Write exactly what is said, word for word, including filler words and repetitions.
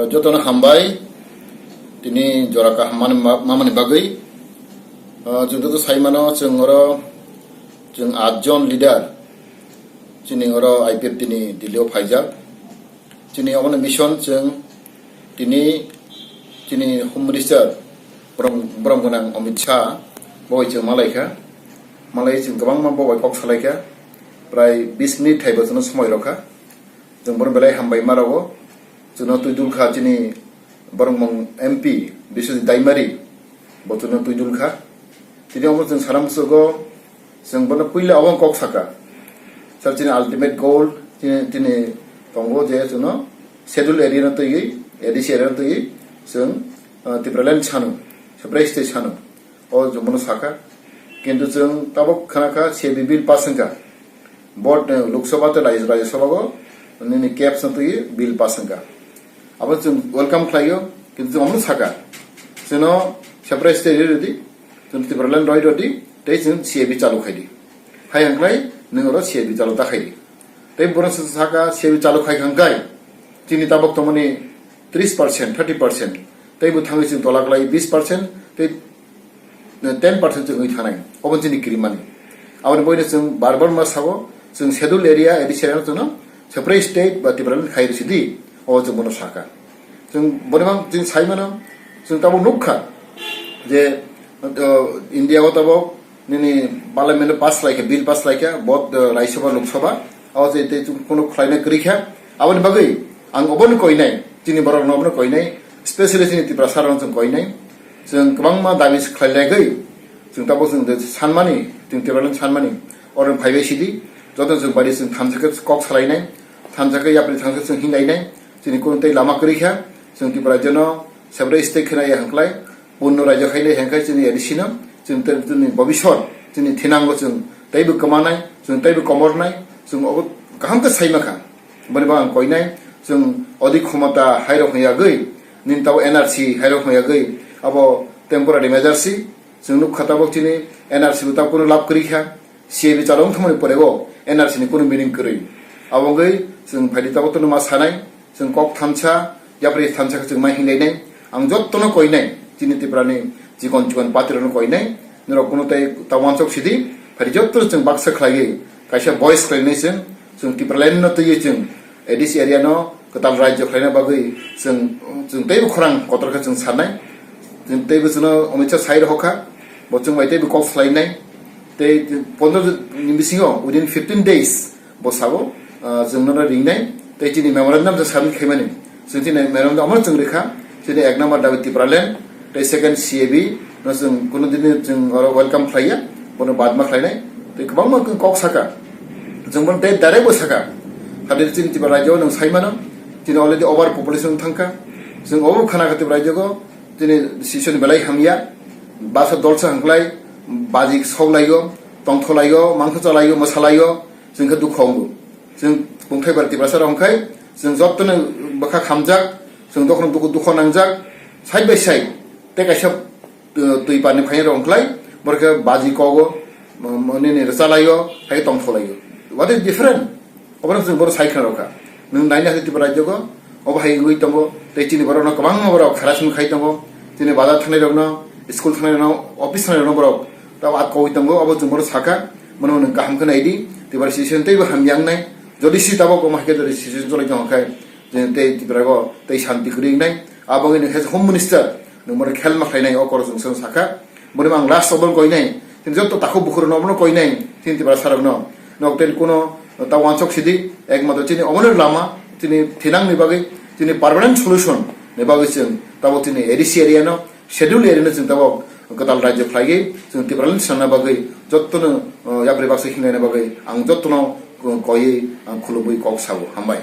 Jotono hambai, tini jora kaham mani ma-, mamani bagwi. Ah, chwng joto sai mano, chwng oro, chwng atjon leader, chini oro I P F T ni Delhi o phaijak. Chini omono mission chwng tini chini Home Minister borom, borom gwnang Amit Shah bo bai chwng malaikha. Malai chwng kwbangma bo bai kok salaikha. Prai bis minute thaibo chwngno somoi rokha. Chwng bono belai hambai ma rogo. Chwngno twi dulkha chini borokmung M P Biswajit Daimari, bo chwngno twi dulkha. Tini omo chwng sana musugo, chwng bono puila obo kok saka. Sir, chini ultimate goal chini, chini tongo je chwngno schedule area no twiwi, A D C area no twiwi chwng, uh, Tipraland sanu, separate state sanu. O chwng bono sakha. Kintu chwng tabuk khna kha C A B bill pass wngkha. Both, eh, Lok Sabha tei Rajya, Rajya Sabha o nini caps no twi bill pass wngkha. Abo chwng welcome khlaio, kintu chwng omo sakha. Chwngno separate state rwdi, chwng Tipraland roi rwdi, tei chwng C A B chalu khaidi. Hai hwnkhlai nwng oro C A B chalu ta khaidi. Tei bono sakha C A B chalu khai hwnkhe chini tabuk tongmani tris percent, thirty percent. Tei bo thangwi chwng tola klai bis percent, tei ten percent chwng wngwi thanai. Obo chini kirimani. Aboni boino chwng bar bar ma sabo, chwng schedule area, A D C area no chwngno separate state ba Tipraland khai rwsidi, obo chwng bono sakha. Chwng bono mang chwng sai mano, chwng tabuk nukha je, uh, India o tabuk nini parliament o pass laikha, bill pass laikha, both, uh, Rajya Sabha, Lok Sabha, abo je tei chwng kunu khlaina kwrwi kha. Aboni bagwi ang obono koinai, chini borok rokno obono koinai, specially chini Tiprasa rokno chwng koinai. Chwng kwbangma dabi khlai lagwi, chwng tabuk chwng je sanmani, chwng Tipraland sanmani, oro phaibai sidi, joto chwng bari chwng thansa khe kok salainai, thansa khe yapri thansa chwng hinlainai, chini kunu tei lama kwrwi kha, chwng Tipra jono separate state khna ya hwnkhlai, Punno raijak hai le hengkai chini A D C no, chwng tei chini bobisot, chini thinango chwng teibo kwmanai, chwng teibo komornai, chwng obo kaham khe sai makha. Boni bo ang koinai, chwng odi khomota hai rok hwnwi yagwi, nini tabo N R C hai rok hwnwi yagwi, abo temporary measure si, chwng nukha tabuk chini N R C bo tabuk kunu lab kwrwi kha. C A B chalo wng thangmani pore o N R C ni kunu meaning kwrwi. Abo wngwi chwng phaidi tabuk tongno ma sanai, chwng kok thansa, yapri thansa khe chwng ma hinlainai. Ang jottono koinai, chini Tiprani chikon chikon party rokno koinai, norok kunu tei ta wansok sidi, phaidi jottono chwng baksa khlaiwi, kaisa voice khlainai chwng, chwng Tipraland no twiwi chwng A D C area no kwtal rajyo khlaina bagwi chwng, chwng teibo khorang kotor khe chwng sanai. Chwng teibo chwngno Amit Shah sai rohorkha, bo chwng bai teibo kok salainai. Tei pondro ni bisingo, within fifteen days, bo sabo, ah, chwng nono ringnai. Tei chini memorandum je submit khaimani. Chwng chini memorandum omo chwng rikha, chini ek number dabi Tipraland, tei second C A B, no chwng kuno dini chwng oro welcome khlaiya, bono badma khlainai. Tei kwbangma kok saka. Chwng bono tei direct bo saka. Hadir chini Tipra rajyo nwng saimano, chini already over population thangkha. Chwng obo khana kha Tipra rajyo go, chini sisoni belai hamya. Basa dolsa hwnkhlai, baji sok laigo, tongtho laigo, mangtho cha laigo, mwsa laigo, chwng khe dukho wngo. Chwng bungthai bar Tiprasa rok hwnkhe, chwng jottoni bwkha khamjak, chwng jokhon dukho, dukho nangjak, side by side, tei kaisa, uh, twi parni phainai rok hwnkhlai, borok khe baji kogo, um, nini rwcha laio, hai tongtho laio. What is different? Obono chwng bono sai khna rokha. Nwng naina hai Tripura rajyo go, obo hai wngwi tongo, tei chini borokno kwbangma borok harassment khai tongo. Chini bazar thangnai rokno, school thangnai rokno, office thangnai rokno borok tabo atkowi tongo, obo chwng bono sakha, bono nwng kaham khe naidi, Tripura situation teibo hamya wngnai. Jodi si tabok omo hai khe jodi situation cholai tongkha khe, chini tei Tripura go tei shanti kwrwi wngnai. Abo wngwi nwng khe Home Minister, nwng bono khelma khlainai, o koro chwng sakha. Boni ang last obo koinai, chini joto takhuk bukhurokno obono koinai, chini Tiprasa rokno. Nok tei kuno ta wansok sidi, ekmatro chini obono lama, chini thinangni bagwi, chini permanent solution ni bagwi chwng tabok chini A D C area no, schedule area no chwng tabok kwtal rajyo khlaiwi, chwng Tipraland sanna bagwi, jottono, uh, yapri baksa hinlaina bagwi, ang jottono, uh, koiwi, ang khulumwi kok sabo. Hambai.